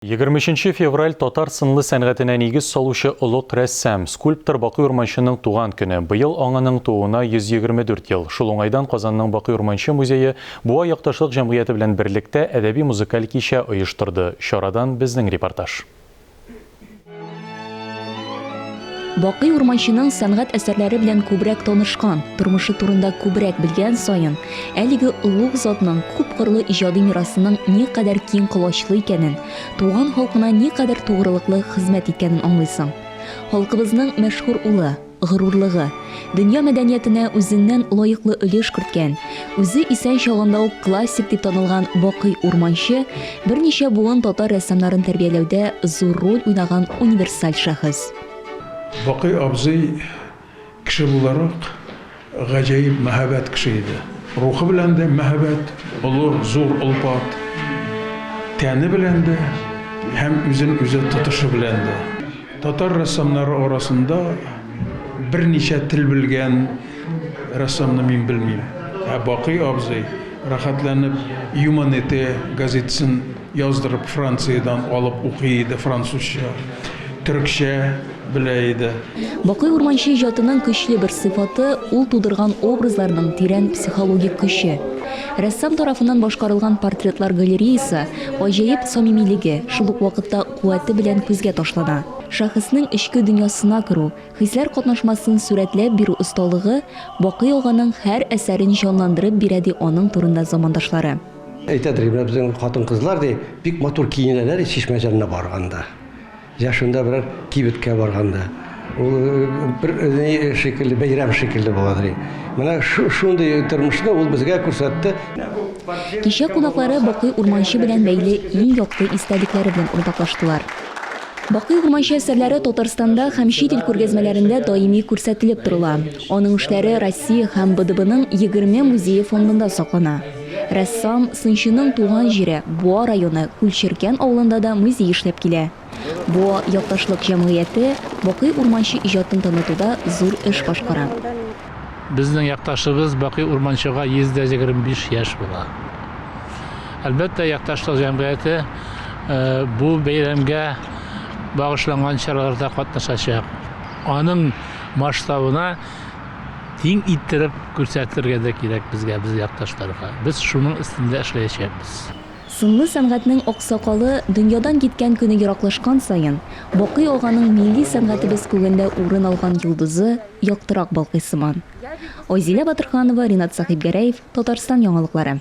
23 февраль татар сынлы сәнгатенә нигез салучы олуг рәссам, скульптор Бакый Урманченың туган көне. Быел аңының тууына 124 ел. Шул уңайдан Казанның Бакый Урманче музее Буа якташлык җәмгыяте белән берлектә әдәби-музыкаль кичә оештырды. Чарадан безнең репортаж. Бакый Урманченың сәнгать әсәрләре белән күбрәк танышкан, тормышы турында күбрәк белгән саен, әлеге олуг затның күпкырлы иҗади мирасының никадәр киң колачлы икәнен, туган халкына никадәр тугрылыклы хезмәт иткәнен аңлыйсың. Халкыбызның мәшһүр улы, горурлыгы, дөнья мәдәниятенә үзеннән лаеклы өлеш керткән, үзе исән чагында ук классик дип танылган Бакый Урманче берничә буын татар рәссамнарын тәрбияләүдә зур роль уйнаган универсаль шәхес. Бакый абзый кеше буларак гаҗәеп мәһабәт кеше иде. Рухы белән дә мәһабәт, олы, зур, олпат, тәне белән дә һәм үзен үзе тотышы белән дә. Татар рәссамнары арасында берничә тел белгән рәссамны мин белмим. Ә Бакый абзый рәхәтләнеп Юманете газетасын яздырып Франциядән алып укый иде, французча, төрекчә белә иде. Бакый Урманче иҗатының көчле бер сыйфаты, ул тудырган образларның тирән психологик көче. Рәссам тарафыннан башкарылган портретлар галереясы гаҗәеп самимилеге, шул ук вакытта куәте белән күзгә ташлана. Шәхеснең эчке дөньясына керү, хисләр катнашмасын сурәтләп бирү осталыгы Бакый аганың һәр әсәрен җанландырып бирә, ди аның турында замандашлары. Әйтәдер, менә безнең хатын-кызлар, ди, бик матур киенәләр чишмә җанына барганда. Я шунда берәр кибеткә барганда. Ул бер ни шикелле, бәйрәм шикелле була, ди. Менә шундый тормышны ул безгә күрсәтте. Кичә кунаклары Бакый Урманче белән бәйле иң якты истәлекләре белән уртаклаштылар. Бакый Урманче әсәрләре Татарстанда һәм чит ил күргәзмәләрендә даими күрсәтелеп торыла. Аның эшләре Россия һәм БДБның 20 музее фондында саклана. Рәссам, сынчының туган җире, Буа районы Күлчеркән авылында да музей эшләп килә. Буа якташлык җәмгыяте Бакый Урманче иҗатын танытуда зур эш башкара. Безнең якташыбыз Бакый Урманчега 125 яшь була. Әлбәттә, якташлык җәмгыяте бу бәйрәмгә багышланган чараларда катнашачак. Аның масштабына тиң иттереп күрсәтергә дә кирәк безгә, без якташларга. Без шуның өстендә эшләячәкбез. Сынлы сәнгатьнең аксакалы дөньядан киткән көне ераклашкан саен, Бакый аганың милли сәнгатебез күгендә урын алган йолдызы яктырак балкый сыман. Айзилә Батырханова, Ринат Сәхибгәрәев, Татарстан яңалыклары.